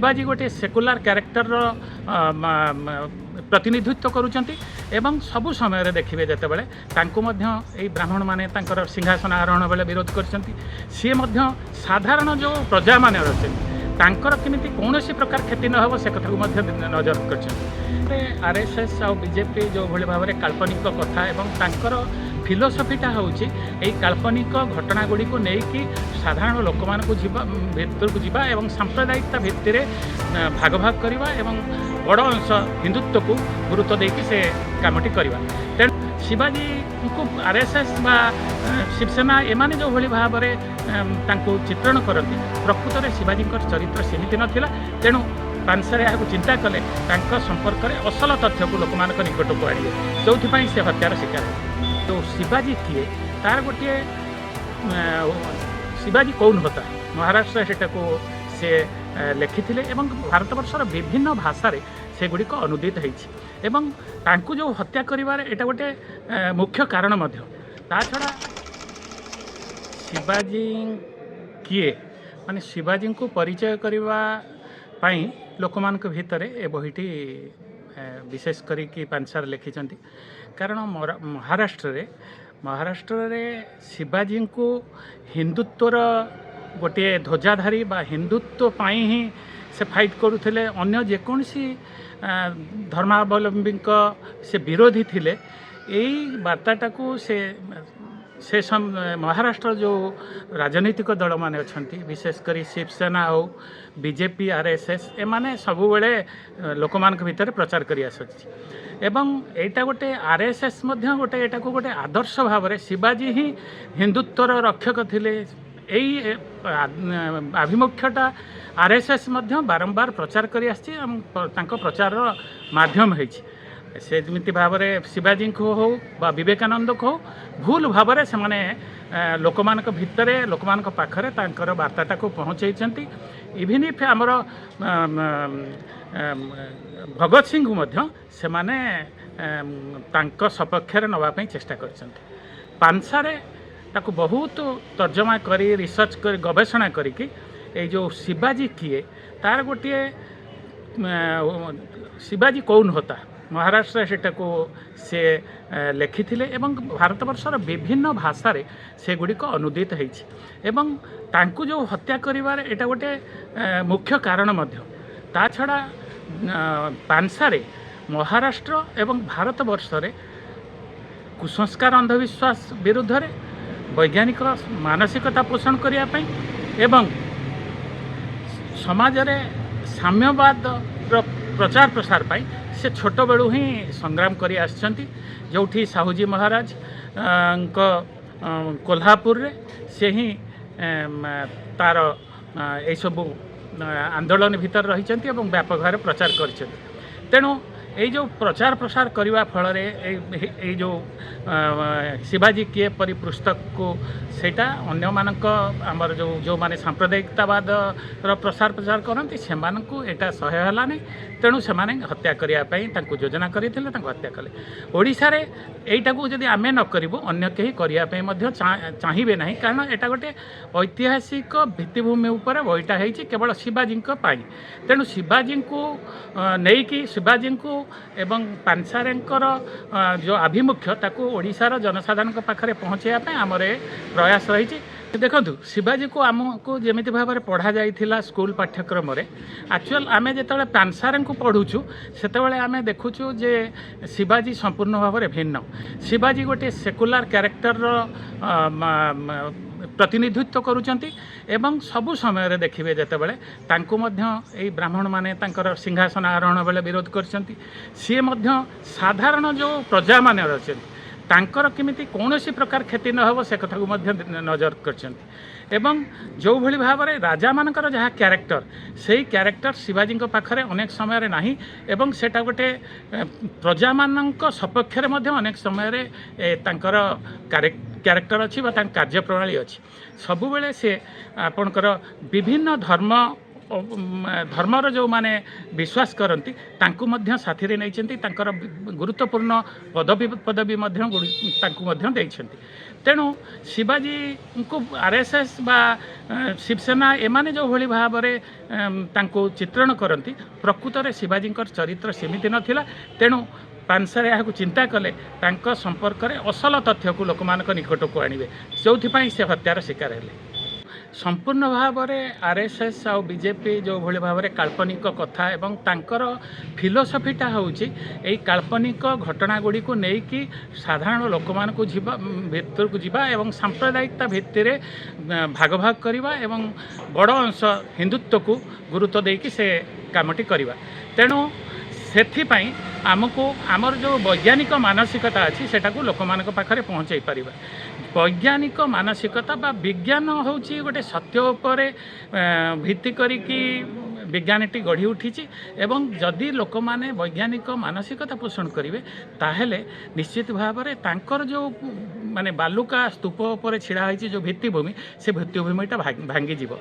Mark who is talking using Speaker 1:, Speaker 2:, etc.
Speaker 1: ଶିବାଜୀ ଗୋଟିଏ ସେକୁଲାର କ୍ୟାରେକ୍ଟରର ପ୍ରତିନିଧିତ୍ୱ କରୁଛନ୍ତି ଏବଂ ସବୁ ସମୟରେ ଦେଖିବେ, ଯେତେବେଳେ ତାଙ୍କୁ ମଧ୍ୟ ଏଇ ବ୍ରାହ୍ମଣମାନେ ତାଙ୍କର ସିଂହାସନ ଆରୋହଣ ବେଳେ ବିରୋଧ କରିଛନ୍ତି, ସିଏ ମଧ୍ୟ ସାଧାରଣ ଯେଉଁ ପ୍ରଜାମାନେ ଅଛନ୍ତି, ତାଙ୍କର କେମିତି କୌଣସି ପ୍ରକାର କ୍ଷତି ନ ହେବ, ସେ କଥାକୁ ମଧ୍ୟ ନଜର କରିଛନ୍ତି। ଆର୍ଏସ୍ଏସ୍ ଆଉ ବିଜେପି ଯେଉଁଭଳି ଭାବରେ କାଳ୍ପନିକ କଥା ଏବଂ ତାଙ୍କର ଫିଲୋସଫିଟା ହେଉଛି ଏଇ କାଳ୍ପନିକ ଘଟଣା ଗୁଡ଼ିକୁ ନେଇକି ସାଧାରଣ ଲୋକମାନଙ୍କୁ ଯିବା ଭିତରକୁ ଯିବା ଏବଂ ସାମ୍ପ୍ରଦାୟିକତା ଭିତ୍ତିରେ ଭାଗ ଭାଗ କରିବା ଏବଂ ବଡ଼ ଅଂଶ ହିନ୍ଦୁତ୍ୱକୁ ଗୁରୁତ୍ୱ ଦେଇକି ସେ କାମଟି କରିବା। ତେଣୁ ଶିବାଜୀଙ୍କୁ ଆର୍ଏସ୍ଏସ୍ ବା ଶିବସେନା ଏମାନେ ଯେଉଁଭଳି ଭାବରେ ତାଙ୍କୁ ଚିତ୍ରଣ କରନ୍ତି, ପ୍ରକୃତରେ ଶିବାଜୀଙ୍କର ଚରିତ୍ର ସେମିତି ନଥିଲା। ତେଣୁ ପାନସାରେ ଏହାକୁ ଚିନ୍ତା କଲେ, ତାଙ୍କ ସମ୍ପର୍କରେ ଅସଲ ତଥ୍ୟକୁ ଲୋକମାନଙ୍କ ନିକଟକୁ ଆଣିବେ, ଯେଉଁଥିପାଇଁ ସେ ହତ୍ୟାର ଶିକାର ହେଲେ। ତ ଶିବାଜୀ କିଏ, ତାର ଗୋଟିଏ "ଶିବାଜୀ कौन होता", ମହାରାଷ୍ଟ୍ର ସେଟାକୁ ସେ ଲେଖିଥିଲେ ଏବଂ ଭାରତବର୍ଷର ବିଭିନ୍ନ ଭାଷାରେ ସେଗୁଡ଼ିକ ଅନୁଦିତ ହେଇଛି ଏବଂ ତାଙ୍କୁ ଯେଉଁ ହତ୍ୟା କରିବାରେ ଏଇଟା ଗୋଟେ ମୁଖ୍ୟ କାରଣ ମଧ୍ୟ। ତା ଛଡ଼ା ଶିବାଜୀ କିଏ, ମାନେ ଶିବାଜୀଙ୍କୁ ପରିଚୟ କରିବା ପାଇଁ ଲୋକମାନଙ୍କ ଭିତରେ ଏ ବହିଟି ବିଶେଷ କରିକି ପାନସାର ଲେଖିଛନ୍ତି। କାରଣ ମହାରାଷ୍ଟ୍ରରେ ଶିବାଜୀଙ୍କୁ ହିନ୍ଦୁତ୍ୱର ଗୋଟିଏ ଧ୍ୱଜାଧାରୀ ବା ହିନ୍ଦୁତ୍ୱ ପାଇଁ ହିଁ ସେ ଫାଇଟ୍ କରୁଥିଲେ, ଅନ୍ୟ ଯେକୌଣସି ଧର୍ମାବଲମ୍ବୀଙ୍କ ସେ ବିରୋଧୀ ଥିଲେ, ଏଇ ବାର୍ତ୍ତାଟାକୁ ସେ ସେ ମହାରାଷ୍ଟ୍ର ଯେଉଁ ରାଜନୈତିକ ଦଳମାନେ ଅଛନ୍ତି, ବିଶେଷ କରି ଶିବସେନା ହଉ, ବିଜେପି, ଆର୍ଏସ୍ଏସ୍, ଏମାନେ ସବୁବେଳେ ଲୋକମାନଙ୍କ ଭିତରେ ପ୍ରଚାର କରି ଆସୁଛି। ଏବଂ ଏଇଟା ଗୋଟେ ଆର୍ଏସ୍ଏସ୍ ମଧ୍ୟ ଗୋଟେ ଏଇଟାକୁ ଗୋଟେ ଆଦର୍ଶ ଭାବରେ, ଶିବାଜୀ ହିଁ ହିନ୍ଦୁତ୍ୱର ରକ୍ଷକ ଥିଲେ, ଏଇ ଆଭିମୁଖ୍ୟଟା ଆର୍ଏସ୍ଏସ୍ ମଧ୍ୟ ବାରମ୍ବାର ପ୍ରଚାର କରି ଆସିଛି ଏବଂ ତାଙ୍କ ପ୍ରଚାରର ମାଧ୍ୟମ ହେଇଛି। ସେ ଯେମିତି ଭାବରେ ଶିବାଜୀଙ୍କୁ ହଉ ବା ବିବେକାନନ୍ଦକୁ ହଉ, ଭୁଲ ଭାବରେ ସେମାନେ ଲୋକମାନଙ୍କ ଭିତରେ, ଲୋକମାନଙ୍କ ପାଖରେ ତାଙ୍କର ବାର୍ତ୍ତାଟାକୁ ପହଞ୍ଚେଇଛନ୍ତି। ଇଭିନ୍ if ଆମର ଭଗତ ସିଂଙ୍କୁ ମଧ୍ୟ ସେମାନେ ତାଙ୍କ ସପକ୍ଷରେ ନେବା ପାଇଁ ଚେଷ୍ଟା କରିଛନ୍ତି। ପାନସାରେ ତାକୁ ବହୁତ ତର୍ଜମା କରି, ରିସର୍ଚ୍ଚ କରି, ଗବେଷଣା କରିକି ଏଇ ଯେଉଁ ଶିବାଜୀ କିଏ, ତାର ଗୋଟିଏ "ଶିବାଜୀ कौन होता", ମହାରାଷ୍ଟ୍ର ସେଟାକୁ ସେ ଲେଖିଥିଲେ ଏବଂ ଭାରତବର୍ଷର ବିଭିନ୍ନ ଭାଷାରେ ସେଗୁଡ଼ିକ ଅନୁଦିତ ହେଇଛି ଏବଂ ତାଙ୍କୁ ଯେଉଁ ହତ୍ୟା କରିବାରେ ଏଇଟା ଗୋଟେ ମୁଖ୍ୟ କାରଣ ମଧ୍ୟ। ତା ଛଡ଼ା ପାନସାରେ ମହାରାଷ୍ଟ୍ର ଏବଂ ଭାରତବର୍ଷରେ କୁସଂସ୍କାର, ଅନ୍ଧବିଶ୍ୱାସ ବିରୁଦ୍ଧରେ ବୈଜ୍ଞାନିକ ମାନସିକତା ପୋଷଣ କରିବା ପାଇଁ ଏବଂ ସମାଜରେ ସାମ୍ୟବାଦର ପ୍ରଚାର ପ୍ରସାର ପାଇଁ ସେ ଛୋଟବେଳୁ ହିଁ ସଂଗ୍ରାମ କରି ଆସିଛନ୍ତି। ଯେଉଁଠି ସାହୁଜୀ ମହାରାଜ ଙ୍କ କୋହ୍ଲାପୁରରେ ସେ ହିଁ ତାର ଏଇସବୁ ଆନ୍ଦୋଳନ ଭିତରେ ରହିଛନ୍ତି ଏବଂ ବ୍ୟାପକ ଭାବରେ ପ୍ରଚାର କରିଛନ୍ତି। ତେଣୁ ଏଇ ଯେଉଁ ପ୍ରଚାର ପ୍ରସାର କରିବା ଫଳରେ ଏଇ ଏଇ ଯେଉଁ ଶିବାଜୀ କିଏ ପରି ପୁସ୍ତକକୁ ସେଇଟା ଅନ୍ୟମାନଙ୍କ, ଆମର ଯେଉଁ ଯେଉଁମାନେ ସାମ୍ପ୍ରଦାୟିକତାବାଦର ପ୍ରସାର ପ୍ରଚାର କରନ୍ତି, ସେମାନଙ୍କୁ ଏଇଟା ସହ୍ୟ ହେଲାନି। ତେଣୁ ସେମାନେ ହତ୍ୟା କରିବା ପାଇଁ ତାଙ୍କୁ ଯୋଜନା କରିଥିଲେ, ତାଙ୍କୁ ହତ୍ୟା କଲେ। ଓଡ଼ିଶାରେ ଏଇଟାକୁ ଯଦି ଆମେ ନ କରିବୁ, ଅନ୍ୟ କେହି କରିବା ପାଇଁ ମଧ୍ୟ ଚାହିଁବେ ନାହିଁ। କାରଣ ଏଇଟା ଗୋଟେ ଐତିହାସିକ ଭିତ୍ତିଭୂମି ଉପରେ ବହିଟା ହେଇଛି କେବଳ ଶିବାଜୀଙ୍କ ପାଇଁ। ତେଣୁ ଶିବାଜୀଙ୍କୁ ନେଇକି, ଶିବାଜୀଙ୍କୁ ଏବଂ ପାନସାରେଙ୍କର ଯେଉଁ ଆଭିମୁଖ୍ୟ, ତାକୁ ଓଡ଼ିଶାର ଜନସାଧାରଣଙ୍କ ପାଖରେ ପହଞ୍ଚାଇବା ପାଇଁ ଆମର ଏ ପ୍ରୟାସ ରହିଛି। ଦେଖନ୍ତୁ, ଶିବାଜୀକୁ ଆମକୁ ଯେମିତି ଭାବରେ ପଢ଼ା ଯାଇଥିଲା ସ୍କୁଲ ପାଠ୍ୟକ୍ରମରେ, ଆକ୍ଚୁଆଲ ଆମେ ଯେତେବେଳେ ପାନସାରେଙ୍କୁ ପଢ଼ୁଛୁ, ସେତେବେଳେ ଆମେ ଦେଖୁଛୁ ଯେ ଶିବାଜୀ ସମ୍ପୂର୍ଣ୍ଣ ଭାବରେ ଭିନ୍ନ। ଶିବାଜୀ ଗୋଟିଏ ସେକୁଲାର କ୍ୟାରେକ୍ଟରର ପ୍ରତିନିଧିତ୍ୱ କରୁଛନ୍ତି ଏବଂ ସବୁ ସମୟରେ ଦେଖିବେ, ଯେତେବେଳେ ତାଙ୍କୁ ମଧ୍ୟ ଏଇ ବ୍ରାହ୍ମଣମାନେ ତାଙ୍କର ସିଂହାସନ ଆରୋହଣ ବେଳେ ବିରୋଧ କରିଛନ୍ତି, ସିଏ ମଧ୍ୟ ସାଧାରଣ ଯେଉଁ ପ୍ରଜାମାନେ ଅଛନ୍ତି, ତାଙ୍କର କେମିତି କୌଣସି ପ୍ରକାର କ୍ଷତି ନ ହେବ, ସେ କଥାକୁ ମଧ୍ୟ ନଜର କରିଛନ୍ତି। ଏବଂ ଯେଉଁଭଳି ଭାବରେ ରାଜାମାନଙ୍କର ଯାହା କ୍ୟାରେକ୍ଟର, ସେଇ କ୍ୟାରେକ୍ଟର ଶିବାଜୀଙ୍କ ପାଖରେ ଅନେକ ସମୟରେ ନାହିଁ ଏବଂ ସେଇଟା ଗୋଟେ ପ୍ରଜାମାନଙ୍କ ସପକ୍ଷରେ ମଧ୍ୟ ଅନେକ ସମୟରେ ତାଙ୍କର କ୍ୟାରେକ୍ଟର ଅଛି ବା ତାଙ୍କ କାର୍ଯ୍ୟପ୍ରଣାଳୀ ଅଛି। ସବୁବେଳେ ସେ ଆପଣଙ୍କର ବିଭିନ୍ନ ଧର୍ମ ଧର୍ମର ଯେଉଁମାନେ ବିଶ୍ୱାସ କରନ୍ତି, ତାଙ୍କୁ ମଧ୍ୟ ସାଥିରେ ନେଇଛନ୍ତି। ତାଙ୍କର ଗୁରୁତ୍ୱପୂର୍ଣ୍ଣ ପଦବୀ ପଦବୀ ମଧ୍ୟ ତାଙ୍କୁ ମଧ୍ୟ ଦେଇଛନ୍ତି। ତେଣୁ ଶିବାଜୀଙ୍କୁ ଆର୍ଏସ୍ଏସ୍ ବା ଶିବସେନା ଏମାନେ ଯେଉଁଭଳି ଭାବରେ ତାଙ୍କୁ ଚିତ୍ରଣ କରନ୍ତି, ପ୍ରକୃତରେ ଶିବାଜୀଙ୍କର ଚରିତ୍ର ସେମିତି ନଥିଲା। ତେଣୁ ପାନସାରେ ଏହାକୁ ଚିନ୍ତା କଲେ, ତାଙ୍କ ସମ୍ପର୍କରେ ଅସଲ ତଥ୍ୟକୁ ଲୋକମାନଙ୍କ ନିକଟକୁ ଆଣିବେ, ଯେଉଁଥିପାଇଁ ସେ ହତ୍ୟାର ଶିକାର ହେଲେ। ସମ୍ପୂର୍ଣ୍ଣ ଭାବରେ ଆର୍ଏସ୍ଏସ୍ ଆଉ ବିଜେପି ଯେଉଁଭଳି ଭାବରେ କାଳ୍ପନିକ କଥା ଏବଂ ତାଙ୍କର ଫିଲୋସଫିଟା ହେଉଛି ଏଇ କାଳ୍ପନିକ ଘଟଣା ଗୁଡ଼ିକୁ ନେଇକି ସାଧାରଣ ଲୋକମାନଙ୍କୁ ଯିବା ଭିତରକୁ ଯିବା ଏବଂ ସାମ୍ପ୍ରଦାୟିକତା ଭିତ୍ତିରେ ଭାଗ ଭାଗ କରିବା ଏବଂ ବଡ଼ ଅଂଶ ହିନ୍ଦୁତ୍ୱକୁ ଗୁରୁତ୍ୱ ଦେଇକି ସେ କାମଟି କରିବା। ତେଣୁ ସେଥିପାଇଁ ଆମକୁ ଆମର ଯେଉଁ ବୈଜ୍ଞାନିକ ମାନସିକତା ଅଛି, ସେଟାକୁ ଲୋକମାନଙ୍କ ପାଖରେ ପହଞ୍ଚାଇ ପାରିବା। ବୈଜ୍ଞାନିକ ମାନସିକତା ବା ବିଜ୍ଞାନ ହେଉଛି ଗୋଟେ ସତ୍ୟ ଉପରେ ଭିତ୍ତି କରିକି ବିଜ୍ଞାନଟି ଗଢ଼ି ଉଠିଛି ଏବଂ ଯଦି ଲୋକମାନେ ବୈଜ୍ଞାନିକ ମାନସିକତା ପୋଷଣ କରିବେ, ତାହେଲେ ନିଶ୍ଚିତ ଭାବରେ ତାଙ୍କର ଯେଉଁ ମାନେ ବାଲୁକା ସ୍ତୂପ ଉପରେ ଛିଡ଼ା ହେଇଛି ଯେଉଁ ଭିତ୍ତିଭୂମି, ସେ ଭିତ୍ତିଭୂମିଟା ଭାଙ୍ଗିଯିବ।